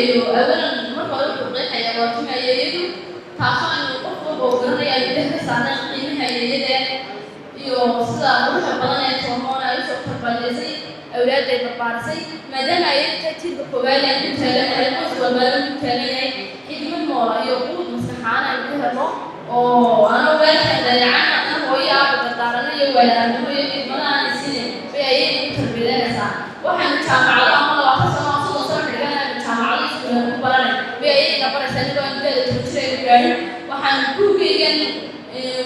Ayeeyo awalan marka hore wuxuu qeexayaa waa tuma ayeeyadu, taasoo aynu qof walba oo garanaya aynu dhex ka saarnay qiimaha ayeeyada iyo sida quruxda badan ee toomoon ay usoo tarbayeysay awlaadda ay barbaarisay, maadaama ayeeyadu tahay tiirka koowaad aan ku taaganahay, qoys walbaaba ku taagan yahay, xigmad noola iyo quud maskaxaan aynu ka helno oo anoo waalidka dayacan haddana hooyo aaba dardaarano iyo waayo-aragnimo iyo xigmada aan siinin bay ayeeyadu ku tarbiyadanaysaa. Waxaynu jaamacado ama 20 sano ama 30 sano xidhiganaynu jaamacado iskuulan ku baranay bay ayayna baraysaa inagoo aan da'da 10 jir aynu gaadhin. Waxaan buuggaygan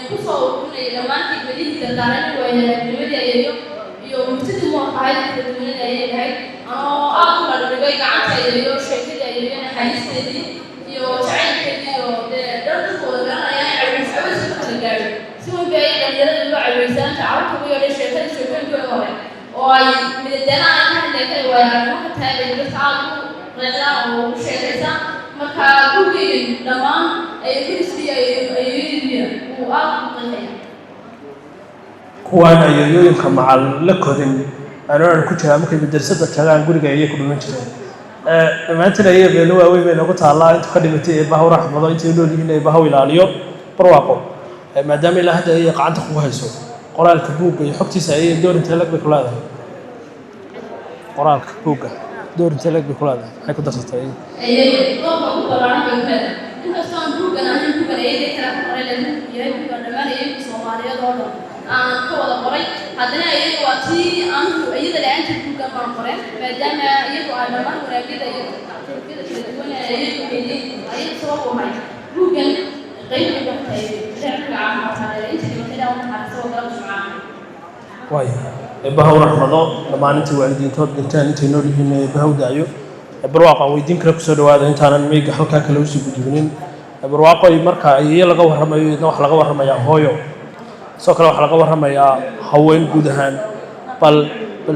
kusoo ururinayay dhammaan xigmadihii, dardaaranay, waayo-aragnimadii ayeeyo iyo murtidii moorka ahayd, kala duwanadii ayay lahayd, anoo aad u kala dhigay gacanta ayeeyo, sheekadii ayeeyo, naxariisteedii iyo jacaylkeedii iyo dee dhar dadka wada garanayaan caweys caweyska ma kala gaadho. Si weyn bay ayay dhalinyarada uga caweysaan inta carruurta ugu yeedhay sheekadii, sheekooyinkooda hore oo ay midadaana aan ka hadlay kale waayo aragnimo ka tahay bay dadka aad ugu qeexdaan oo ugu sheekaysaan. Marka buuggaygan dhammaan ayeekadiisii ayeeyadiiya uu aad ugu qeexaya. Kuwaan ayeeyooyinka macal la korin anoonan ku jiraa, markay madrasada tagaan guriga ayay ku dhuman jireen. Dhammaantiin ayay meelo waaweyn bay noogu taallaa. Intu ka dhimatay Eebbaha u raxmado, intay nool yihiin Eebbaha u ilaaliyo. Barwaaqo, maadaama ilaa hadda ayay gacanta kugu hayso qoraalka buugga iyo xogtiisa, ayay door intee lag bay ku leedahay? Qoraalka buugga door intee lag bay ku leedahay? Maxay ku darsatay? Ayeeyo doorka ugu ballaaran bay ku leedahay. Inkastoo aan buuggan ahayn buuggan ayeeday kale ka qoray, laakiin yahay buuggan dhammaan ayeeyinka Soomaaliyeed oo dhan aan ka wada qoray, haddana ayeeyo waa tii anigu iyada la-aanteed buuggan baan qoray, maadaama iyadu ay dhammaan wanaagyada iyo tarbiyada kala duwan ee ayeeyu heliyey ayay sabab u ahayd. Buuggan qayb bay ka tahay cilmiga caafimaadka. Intii dhimatay Ilaah u naxariisto, oo galab Jumcaha. Waay, Eebbaha u raxmado dhammaan intay waalidiintood dhinteen, intay nool yihiin Eebbaha u daayo. Barwaaqo, aan weydiin kale kusoo dhawaada intaanan meyga halkaa kale usii gudubinin. Barwaaqoy, marka ayeeyo laga warramayo, idna waxaa laga warramayaa hooyo, sidoo kale waxaa laga warramayaa haween guud ahaan. Bal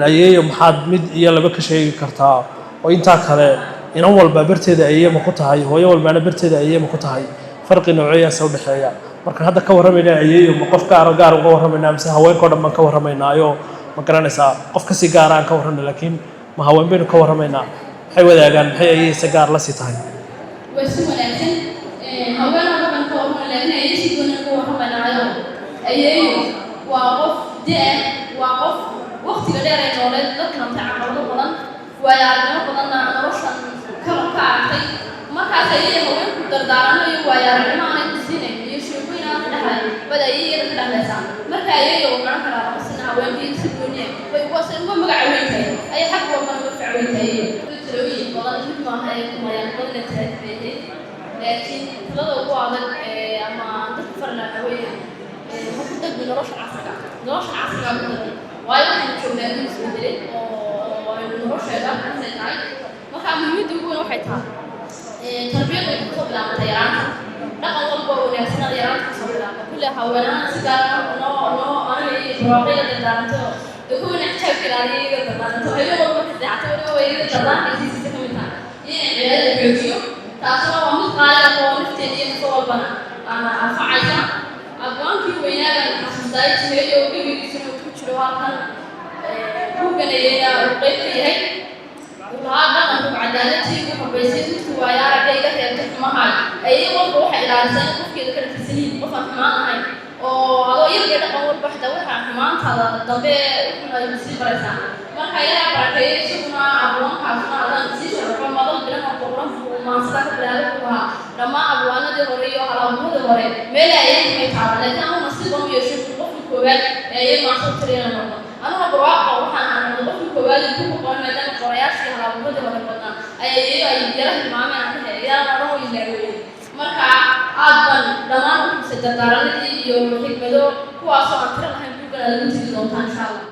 ayeeyo maxaad mid iyo laba ka sheegi kartaa oo intaa kale inan walba barteeda ayeeye ma ku tahay? Hooyo walbaana barteeda ayeeye ma ku tahay? Farqi nooceeyaasa u dhexeeya? Markaan hadda ka warramayna ayeeyo, ma qof gaara gaar uga warramaynaa mise haweenka o dhan baan ka warramaynaayo? Ma garanaysaa, qof kasii gaara aan ka warramay, laakiin ma haween baynu ka warramaynaa? Maxay wadaagaan? Maxay ayeeyse gaar la sii tahay? Waa si wanaagsan. Haween oo dhan ka warramay, laakiin ayeeyo si gooni ka warramaynaayo. Ayeeyo waa qof da', waa qof waqtiga dheer ay nooleed la kulantay caqabado badan, waayo aragnimo badanna noloshan ka aragtay. Markaas ayay haweenku dardaarano iyo waayo aragnimo aanay ku siinayn iyo sheekooyin aan ka dhexlay bad ayeeyada ka dhexlaysaa. Marka ayeeyo uu garan karaa laba sina haweenkii si gooniya bay uga uga magaca weyn tahay, ayay xag walbana uga fac weyn tahay. Talooyin badan mid maaha ee kumayaan badan ee tahay, laakiin talada ugu adag ee ama dadka farla waxa weeye ha ku degmi nolosha casriga. Nolosha casriga ku degmi, waayo waxaynu joognaa adduun isbedelay oo aynu nolosheeda casri tahay. Marka muhiimadda ugu weyn waxay tahay tarbiyadu waxay kusoo bilaabantay yaraanta. Dhaqan walba oo wanaagsanada yaraanta kusoo bilaabta. Kulle haweenahan si gaar ah noo aniga iyo Barwaaqayla dardaaranto ee kuwana xijaabka ilaaliya iyaga dardaaranto, habeen walba ka seexato waliba way iyaga dardaarka ka mid tahay iyo in cibaadada xoojiyo. Taasuna waa mid qaali ah oo nafteeda iyo nafo walbana anfacaysa. Abwaankii weynaagan xasuustaa jiheeyo oo gebigiisuna uu ku jiro halkan buugganayeyna uu qayb ka yahay, uu lahaa: "Dhaqanku cadaaladtii ugu horreysay midku waayo aragga iga reebtay xumahay." Ayay qofka waxay ilaalisaa in qofkeeda ka dhagtisan qof aan xumaan ahayn oo adoo yarga dhaqan walba xitaa waxaa xumaantaada dambe uxun ay sii baraysaa. Marka Ilaaha barakeeyo isaguna abwaankaasuna adaan sii sharaxo madal bilan oo boqoran buu maansada ka bilaabay. Buu ahaa dhammaan abwaanadii hore iyo halabuuradii hore meel ayay may taaban, laakiin anu nasiib u yeeshay qofkii koowaad ee ayay maansada tiriyana noqdo. Anuna Barwaaqa waxaan ahaa noqday qofkii koowaad ee buuga qoray, maadaama qorayaashii halabuuradii hore badnaa ay ay yara hilmaameen aan dhehe yaan odhan way ilaaweeyey. Marka aad baan dhammaan u xusay dardaaranadii iyo xigmado kuwaasoo aan tiro lahayn. Buuggan aad ugu tegi doontaan, insha Allah.